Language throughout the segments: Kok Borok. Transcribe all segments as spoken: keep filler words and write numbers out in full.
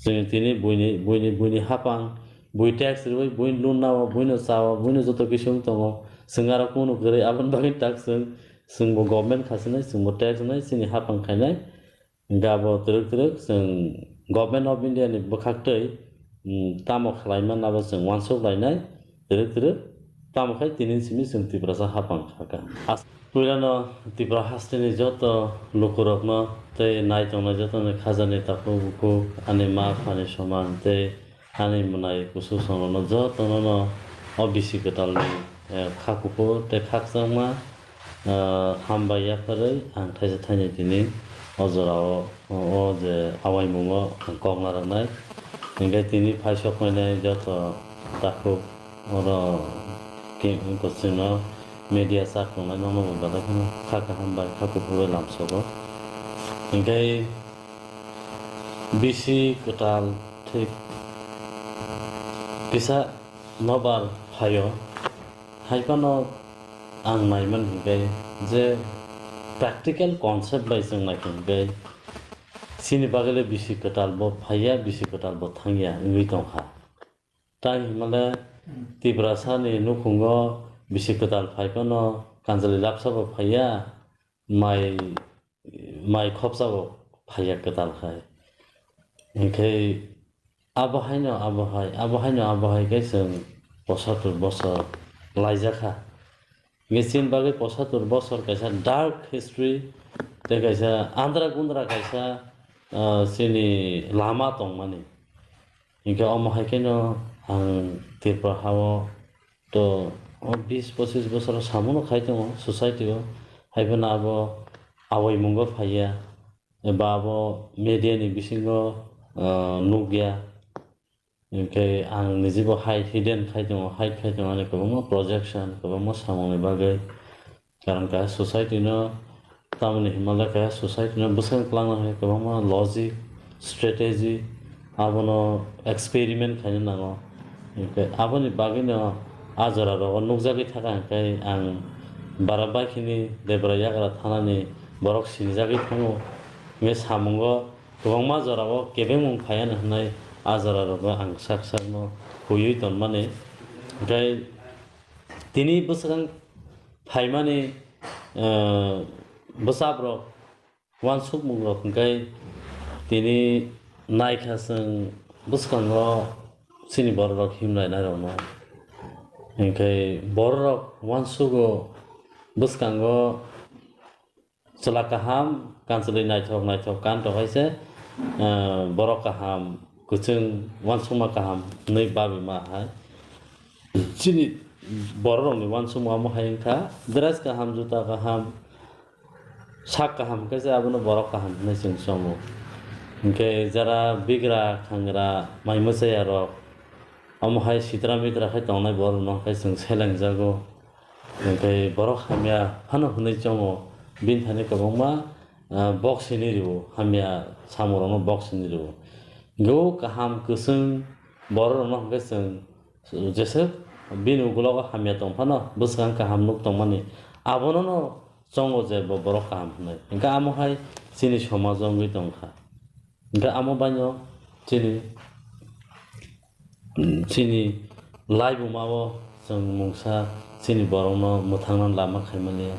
Chwng tini buini, buini, buini hapang, bui tax rwui, buini loan nao, buino chao, buino joto kisu wng tongo. Chwng aro kunu kwrwi, aboni bagwi tak chwng, chwngbo government kha sinai, chwngbo tax wnai, chini hapang khainai. Hingke abo twrwk twrwk chwng Government of India ni bwkhaktwi, mm, tamo khlai man abo chwng uansuk lainai, twrwk twrwk tamo khai tini simi chwng Tiprasa hapang kha kha. As-, puilano Tripura hasteni joto lukurokno tei nai tongnai jotoni khajani takhuk bukhuk, ani ma phani soman tei ani mwnai kusu songrokno jotono no o bisi kwtalni, eh, kha kuphur tei khakchangma, eh, hambai yapharwi ang thaisa thaini tini o jorao, o, o je awaimungo ang kok narwknai. Hinkhe tini phaisokmainai joto takhuk oro ki-, kochwngno media chak tongnai nokno bo belai kheno kha kaham bai kha kuphur bai lamsogo. Hinkhe bisi kwtal thik kisa nobar phaio. Hai phano ang naiman hinkhe je practical concept bai chwng naikha hinkhe chini bagwi le bisi kwtal bo phaiya, bisi kwtal bo thangya wngwi tongkha. Tai hinmale Tiprasani nukhungo bisi kwtal phai phano kanjali lapsa bo phaiya, mai, mai khopsa bo phaiya kwtal khai. Hinkhe abo haino abo hai, abo haino abo hai khe chwng posatur bosor laijakha. Hinkhe chini bagwi posatur bosor kaisa dark history tei kaisa andra gundra kaisa, ah, chini lama tongmani. Hinkhe omo hai kheno ang Tripura hao to o bis pochis bosor samono khai tongo society o, hai phano abo awaimungo phaiya, eba abo media ni bisingo, ah, nukya. Hinkhe ang nijibo hai hidden khai tongo, hide khai tongo ani kwbangma projection, kwbangma samungni bagwi. Karon kaisa society no, tamoni hinmale kaisa society no bwswk kwlangna hai kwbangma logic, strategy, abono experiment khaina nango. Hinkhe aboni bagwino a jora rogo nukjagwi thaka hinkhe ang bara bakhini Debra yagra thanani borok sinijagwi thango. Hinkhe samungo kwbangma jorao kebengmung phaiya hinwi a jora rogo ang sak sakno huiwi tonmani. Hinkhe tini bwswkang phaimani, eh, bwsaprok, uansukmungrok hinkhe tini naikha chwng bwskango chini bororok himlainairokno. Hinkhe bororok uansugo bwskango Chwla kaham, kanchwlwi naithok naithok kan tong hai se, eh, borok kaham, kwchwng, uansukma kaham hwnwi babi ma hai. Chini bororokni uansukma omo hai wngkha, dress kaham, juta kaham, sak kaham hwnkhe se abono borok kaham hwnwi chwng chongo. Hinkhe jara bigra khangra mai mwchayarok omo hai sitra mitra khai tongnai borokno khai chwng selengjago. Hinkhe borok hamya phano hwnwi chongo, bini thani kwbangma, ah, bok sini rwo, hamya samungrokno bok sini rwo. Hinkhe o kaham kwchwng bororokno hinkhe chwng jeswk bini ukulogo hamya tong phano bwskang kaham nuk tongmani, abonono chongo je bo borok kaham hwnwi. Hinkhe amo hai chini somajo wngwi tongkha. Hinkhe amo baino chini, chini laibuma o chwng mungsa chini borokno mwthangna lama khai maliya,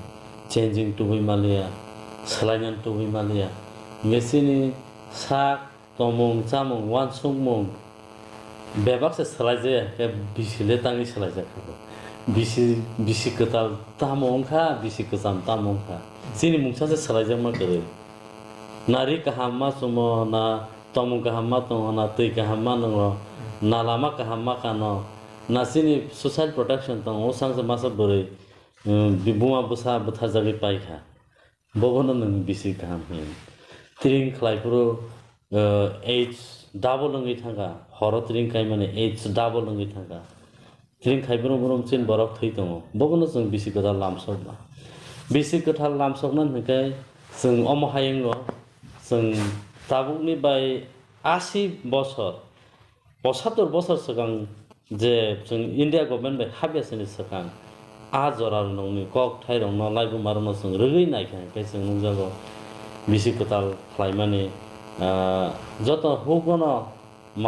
changing tubui maliya, swlainani tubui maliya. Hinkhe chini sak, tomung, chamung, uansukmung bebak se swlaijaya, khe bisi le tangwi swlaijak kha. Bisi, bisi kwtal tamo wngkha, bisi kwcham tamo wngkha. Chini mungsa se swlaijakma kwrwi. Na ri kaham ma chumo, na tomung kaham ma tongo, na twi kaham ma nwngo, na lama kaham ma kano, na chini social protection tongo, o changsa masa bwrwi, um, bi-, buma bwsa bwtharjagwi paikha. Bobono nwng bisi kaham hwn. Tring khlai phuru, uh, age double wngwi thangkha, horo tring kaimani age double wngwi thangkha. Tring khai brum brum chin borok thwi tongo. Bobono chwng bisi kwtal lamsokma. Bisi kwtal lamsokna hinkhe chwng omo hai wngo, chwng tabukni bai asi bosor, posatur bosor swkang je chwng India government bai hapya sini swkang, a jora rokni kok thai rokno laibuma rokno chwng rwgwi naikha hinkhe chwng nukjago bisi kwtal khlaimani, ah, joto hugono